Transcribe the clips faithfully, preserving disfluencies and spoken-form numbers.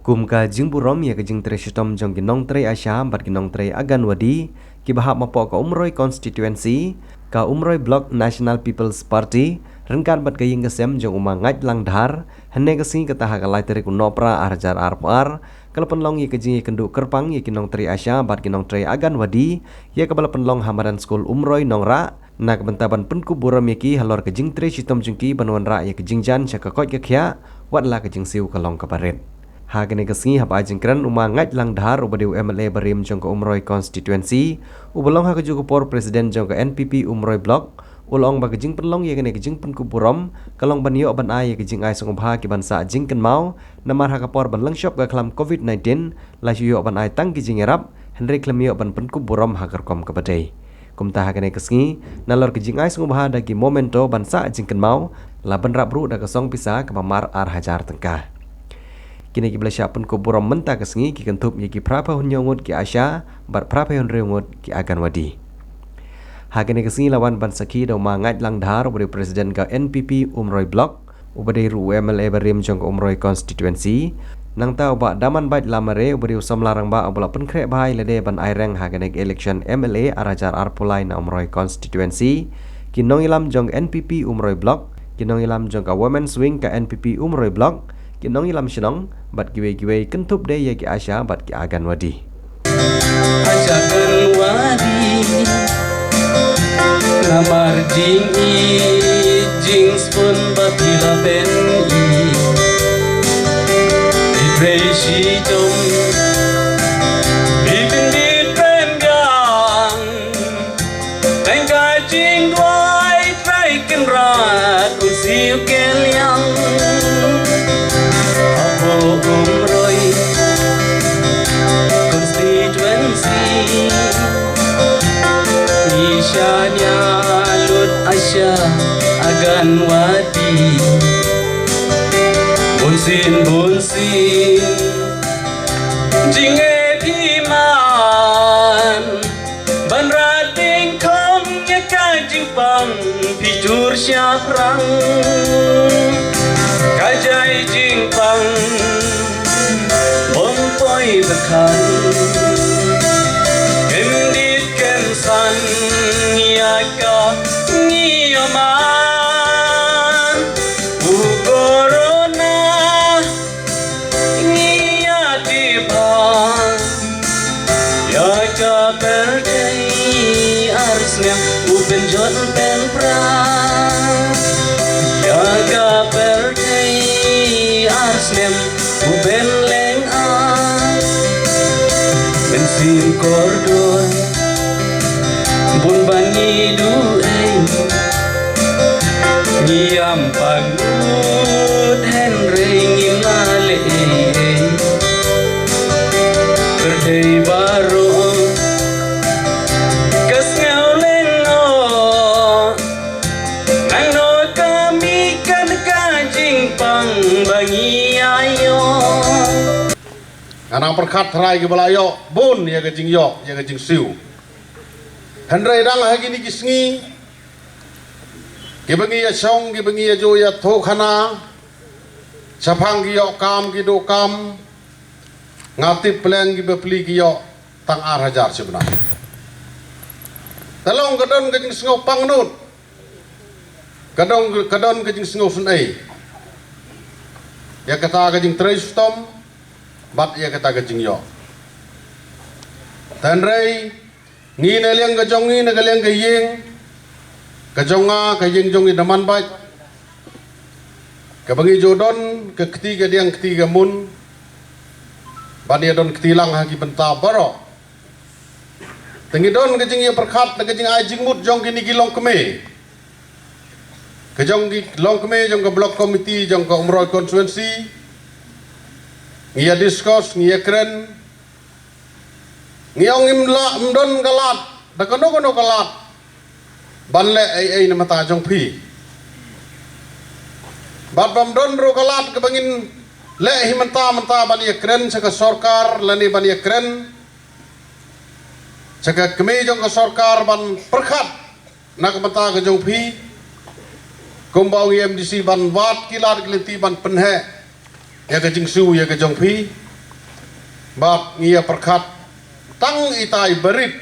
Kum ka jingburom ïa ka jingtrei shitom jong ki nongtrei ASHA bad ki nongtrei Anganwadi kiba hap hapoh ka Umroi Constituency, ka Umroi Block National People's Party ryngkat bad ka ïing ka sem jong u Ma Ngait Langdhar, hynne ka sngi kata ha ka lai tarik u Nohprah ar hajar arphew ar, ka la pynlong ïa ka jingïakynduh kyrpang ïa ki nongtrei ASHA bad ki nongtrei Anganwadi ïa kaba la pynlong ha madan skul Umroi Nongrah, na ka bynta ban pynkup burom ïa ki halor ka jingtrei shitom jong ki ban wanrah ïa ka jingjan sha ka koit ka khiah, wat la ka jingsiew ka long kaba rit. Ha kane ka sngi haba ai jingkren u Ma Ngait Langdhar uba dei u MLA barim jong ka Umroi Constituency, uba long ha kajuh ka por President jong ka NPP Umroi Block, u la ong ba ka jingpynlong ïa kane ka jingpynkup burom ka long ban ïoh ban ai ïa ka jingai sngewbha ki ban sah jingkynmaw, namar ha ka por ba lyngshop ka khlam covid nineteen la shu ïoh ban ai tang ki jingïarap, hynrei khlem ïoh ban pynkup burom ha ka rukom kaba dei. Kumta ha kane ka sngi, nalor ka jingai sngewbha da ki memento ban sah jingkynmaw, la bynrap ruh da ka song pisa kaba mar ar hajar tyngka. Kine kiba la shah pynkup burom mynta ka sngi ki kynthup ïa ki phraphew hynñiew ngut ki ASHA bad phraphew hynriew ngut ki Anganwadi. Ha kane ka sngi la wan ban sakhi da u Ma Ngait Langdhar uba dei u President ka NPP Umroi Block, uba dei ruh u MLA barim jong ka Umroi Constituency. Nangta u Bah Damanbait Lamare uba dei u samla rangbah uba la pynkhreh bha ïa lade ban aireng ha kane ka election MLA ar hajar arphew lai na Umroi Constituency, ki nongïalam jong NPP Umroi Block, ki nongïalam jong ka Women's Wing ka NPP Umroi Block, ki nongïalam shnong bad kiwei kiwei kynthup de ïa ki ASHA bad ki Anganwadi. Ajakan wadi, namar jingïeit jingsbun ba phi la pyni. Phi trei shitom, phi pyndit pynbiang. Tang ka jingduwai Trai Kynrad un siew kylliang. Hapoh Umroi Constituency, ngi shaniah lut ASHA, Anganwadi, bunsien bunsien. Jingeh phi man ban rat dyngkhong ïa ka jingpang phi jur shaphrang. Ka jai jingpang bym poi ba khan, kyndiat kynsan ïa ka ngi ïa man. U Corona ngi ïa dih bha ïa ka pyrthei ar snem u pynjot pynpra. Ïa ka pyrthei ar snem u pynleng ar. Mynsiem kordor bun ba ngi duh ei. Ngi ïam pang lut hynrei ngim lah leh ei ei. Pyrthei baroh ka sngew lyngngoh. Nangno ka mih ka jingpang ba ngi ïa ïoh. Nga nang pyrkhat tharai kiba la ïoh bun ïa ka jingïoh ïa ka jingsiew. Hynrei dang ha kine ki sngi kiba ngi ïa shong, kiba ngi ïa ju ïa thoh khana, shaphang ki ïoh kam, ki duh kam, nga tip pleng ki bapli ki ïoh tang ar hajar shi bnai. Te long ka don ka jingsngew pangnud, ka don, ka don ka jingsngew synei ïa kata ka jingtrei shitom bad ïa kata ka jingïoh. Te hynrei ngi na liang ka jong ngi, na ka liang ka ïing ka jong nga, ka ïing jong ngi Damanbait, kaba ngi ju don ka kti ka diang kti ka mun ban ïa don kti lang ha ki bynta baroh. Te ngi don ka jingïapyrkhat na ka jingai jingmut jong kine ki longkmie, ka jong ki longkmie jong ka block committee jong ka Umroi constituency. Ngi ïa discuss, ngi ïa kren. Ngi ong ngim lah, ym don ka lad da kano kano ka lad ban leh ei ei na bynta jong phi. Bad bym don ruh ka lad kaba ngin leh hi mynta mynta ban ïa kren sha ka sorkar lane ban ïa kren sha ka kmie jong ka sorkar ban pyrkhat na ka bynta ka jong phi. Kumba ong i MDC ban wad ki lad ki lynti ban pynheh ïa ka jingsiew ïa ka jong phi. Bad ngi ïa pyrkhat tang itai barit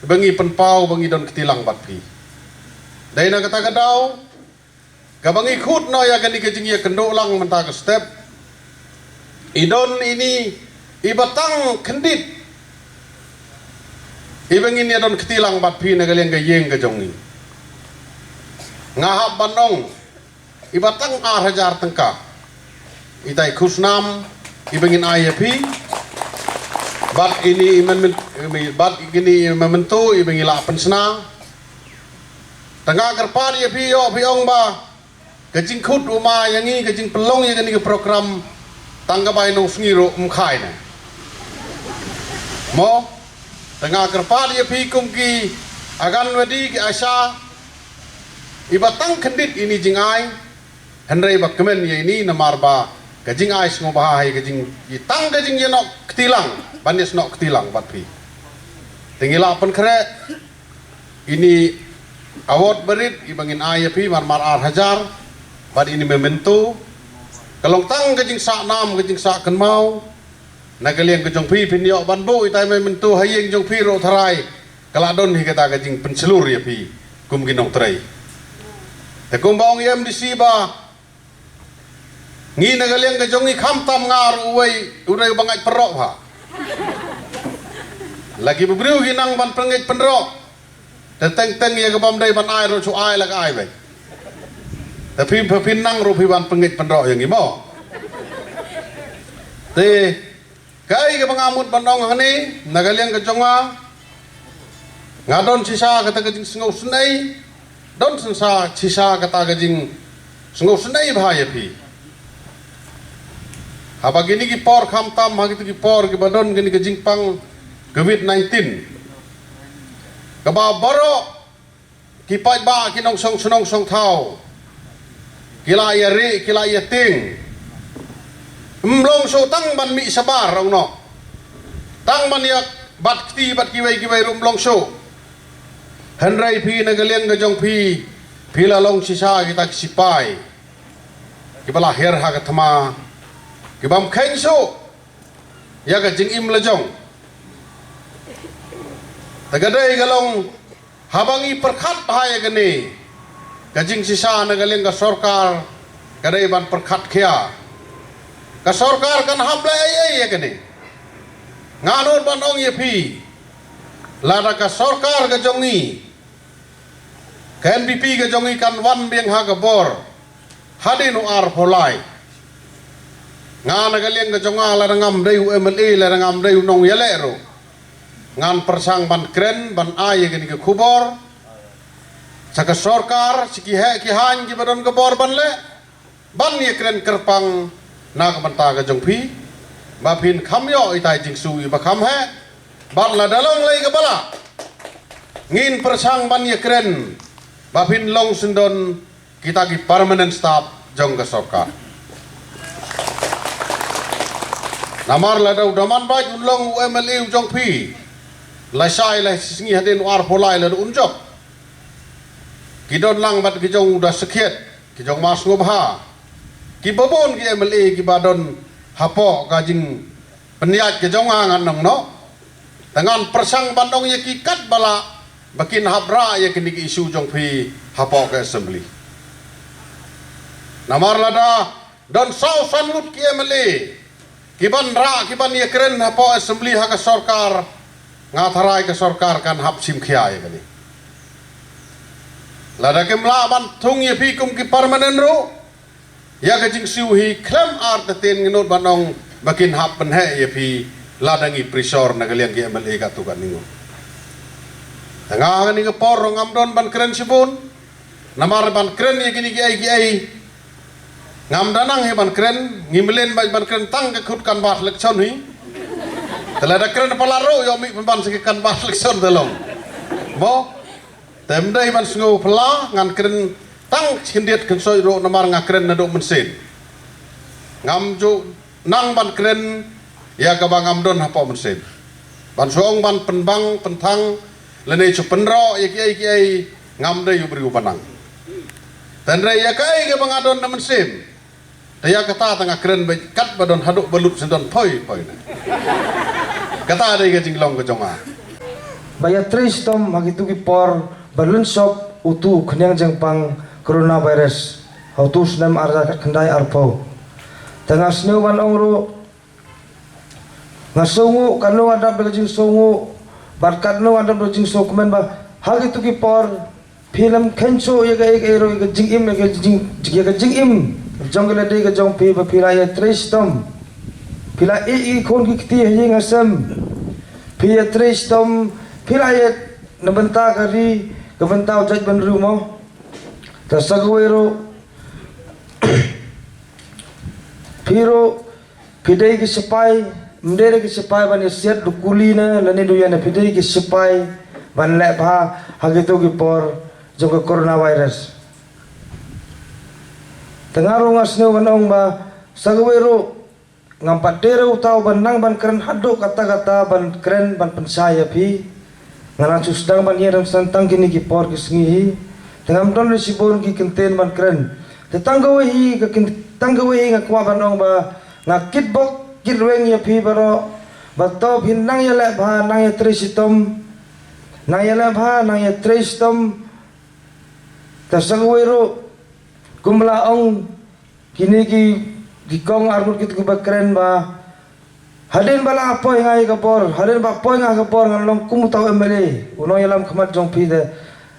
ba ngi pynpaw ba ngi don kti lang bad phi. Dei na kata ka daw kaba ngi khut noh ïa kane ka jingïakynduh lang mynta ka step. I don ine iba tang khyndiat iba ngin ïa don kti lang bad phi na ka liang ka ïing ka jong ngi. Nga hap ban ong iba tang ar hajar tyngka itai khusnam iba ngin ai ïa phi. Bad ine i men, men, bad ine i memento iba ngi la pynsna. Tang nga kyrpad ïa phi, ïoh phi ong ba ka jingkhut u ma ïa ngi, ka jingpynlong ïa kane ka program tang ka bai nong sngi ruh um khai ne. Mo, tang nga kyrpad ïa phi kum ki Anganwadi, ki ASHA, iba tang khyndiat ine jingai. Hynrei ba kmen ïa ine namar ba ka jingai sngewbha hi ka jing, i tang ka jingïanoh kti lang, ban ïasnoh kti lang bad phi. Te ngi la pynkhreh ine award barit iba ngin ai ïa phi mar mar ar hajar bad ine memento. Ka long tang ka jingsah nam, ka jingsah kynmaw. Na ka liang ka jong phi phin ïoh ban buh itai memento ha ïing jong phi ruh tharai ka la don hi kata ka jingpynshlur ïa phi kum ki nongtrei. Te kumba ong i MDC ba ngi na ka liang ka jong ngi khamtam nga ruh uwei u dei uba ngeit pynroh bha. La kiba briew ki nang ban pynngeit pynroh. Te teng teng ïa ka bym dei ban ai ruh shu ai la ka ai beit. Te phi phi phin nang ruh phi ban pynngeit pynroh ïa ngi mo. Te kaei kaba nga mut ban ong hangne na ka liang ka jong nga. Nga don shisha kata ka jingsngew snei. Don shisha, shisha kata ka jingsngew snei bha ïa phi. Haba kine ki por khamtam ha kito ki por kiba don kine ka jingpang covid nineteen. Kaba baroh ki paidbah ki nongshong shnong shong thaw ki la ïa rieh, ki la ïa tieng. Ym long shuh tang ban mih shabar ong noh. Tang ban ïa bat kti bad kiwei kiwei ruh ym long shuh. Hynrei phi na ka liang ka jong phi, phi la long shisha kita ki sipai kiba la hiar ha ka thma, kibym kheiñ shuh ïa ka jingim la jong. Te ka dei ka long haba ngi pyrkhat bha ïa kane ka jingshisha na ka liang ka sorkar, ka dei ban pyrkhat khia. Ka sorkar kan hap leh ei ei ïa kane. Nga nud ban ong ïa phi, lada ka sorkar ka jong ngi, ka NPP ka jong ngi kan wan biang ha ka bor hadien u arphew lai. Nga na ka liang ka jong nga, lada ngam dei u MLA, lada ngam dei u nongïaleh ruh, ngan pyrshang ban kren ban ai ïa kane ka khubor sha ka sorkar, sha ki heh ki haiñ kiba don ka bor ban leh, ban ïa kren kyrpang na ka bynta ka jong phi ba phin kham ïoh itai jingsu iba kham heh. Bad lada long lei kaba lah, ngin pyrshang ban ïa kren ba phin long syndon kita ki permanent staff jong ka sorkar. Namar lada u Daman Beit un long u MLA u jong phi, lashai lashisngi hadien u arphew lai lada un jop, ki don lang bad ki jong u Da Sakhiat, ki jong Ma Sngewbha, kiba bun ki MLA kiba don hapoh ka jingpynïaid ka jong nga ngan ong noh. Te ngan pyrshang ban ong ïa ki katba lah ba kin hap rah ïa kine ki issue jong phi hapoh ka assembly. Namar lada don saw san ngut ki MLA kiban rah kiban ïa kren hapoh assembly ha ka sorkar, nga tharai ka sorkar kan hap shim khia ïa kane. Lada kim lah ban thung ïa phi kum ki permanent ruh, ïa ka jingsiew hi khlem artatien ngi nud ban ong ba kin hap pynheh ïa phi lada ngi pressure na ka liang ki MLA katto katne ngut. Te nga ha kane ka por ruh ngam don ban kren shibun. Namar ban kren ïa kine kiei kiei ngam da nang hi ban kren, ngi mlien beit ban kren tang ka khut canvass election hi. Te lada kren palat ruh ïoh mih pynban sa ka canvass election te long. Mo? Te ym dei ban sngew phylla, ngan kren tang khyndiat khynsoit ruh namar nga kren naduh mynsiem. Ngam ju nang ban kren ïa kaba ngam don hapoh mynsiem. Ban shu ong ban pynbang pynthang lane shu pynroh ïa kiei kiei, ngam dei u briew ba nang. Te hynrei ïa kaei kaba nga don na mynsiem, Te ïa kata tang nga kren bad kat ba don haduh ba lut shen don poi poi ne. Kata dei ka jinglong ka jong nga. Ba ïa trei shitom ha kitu ki por ba lun sop utu u khñiang jingpang coronavirus ha utu u snem ar hajar khyndai arphew. Te nga sngew ban ong ruh, nga sngewnguh, katno nga dap da ka jingsngewnguh bad katno nga dap da ka jingsngewkmen ba ha kitu ki por phi lem kheiñ shuh ïa kaei kaei ruh, ïa ka jingim, ïa ka jing, ïa ka jingim jong ka lade ka jong phi ba phi la ïa trei shitom. Phi la ïeh ïa ki khun ki kti ha ïing ha sem. Phi ïa trei shitom, phi la ïeh na bynta ka ri, ka bynta u jaitbynriew mo. Te sa kawei ruh, phi ruh phi dei ki sipai, ym dei re ki sipai ban ïa siat da u kuli ne lane da u ïa ne, phi dei ki sipai ban leh bha ha kitu ki por jong ka coronavirus. Te nga ruh nga sngew ban ong ba sa kawei ruh ngam pat dei re uta uba nang ban kren haduh katta katta ban kren ban pynshai ïa phi. Nga nang shu sdang ban ïeng ryngsan tang kine ki por ki sngi hi. Te ngam don re shibun ki kyntien ban kren. Te tang kawei hi ka kyn-, tang kawei hi nga kwah ban ong ba nga kitbok kitrwiang ïa phi baroh ba to phin nang ïaleh bha, nang ïatrei shitom. Nang ïaleh bha, nang ïatrei shitom. Te sa kawei ruh kumba la ong kine ki, ki kong arngut kito kiba kren ba hadien ba la poi nga ïa ka bor, hadien ba poi nga ka bor ngan long kum uta u M L A, u nongïalam khmat jong phi. Te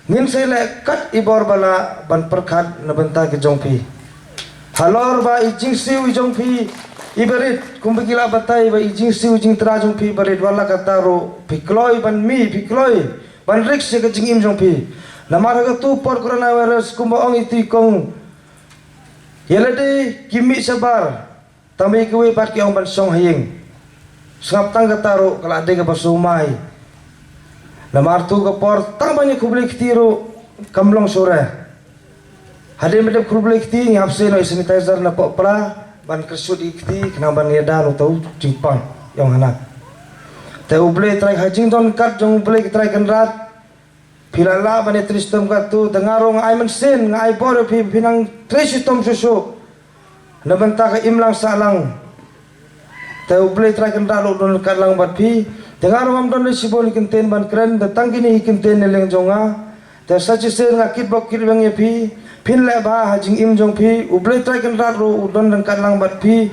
ngin sa ïaleh kat i bor ba lah ban pyrkhat na bynta ki jong phi. Halor ba i jingsiew i jong phi iba rit, kumba ki la batai ba i jingsiew i jingtrai jong phi iba rit, wat la katta ruh phi kloi ban mih, phi kloi ban risk ïa ka jingim jong phi. Namar ha katu por coronavirus kumba ong iti i kong, ïa lade ki mih shabar, tang ba ïa kiwei pat ki ong ban shong ha ïing. Sngap tang kata ruh ka la dei kaba sumar. Namar tu ka por tang ban ïa khublei kti ruh kam long shuh re. Hadien ba dep khublei kti ngi hap sei noh ïa sanitizer na poh pra ban kyrsut ïa ki kti khnang ban ïada na uta u jingpang ïong hana. Te U Blei Trai, ha jingdon kat jong U Blei Trai Kynrad, phi la lah ban ïa trei shitom katto, te nga ruh nga ai mynsiem, nga ai bor ïa phi, phi nang trei shitom shuh shuh na bynta ka imlang sahlang. Te U Blei Trai Kynrad u don ryngkat lang bad phi. Te nga ruh ngam don re shibun ki kyntien ban kren, te tang kine ki kyntien na liang jong nga. Te sa shisien nga kitbok kitrwiang ïa phi, phin leh bha ha jingim jong phi, U Blei Trai Kynrad ruh u don ryngkat lang bad phi.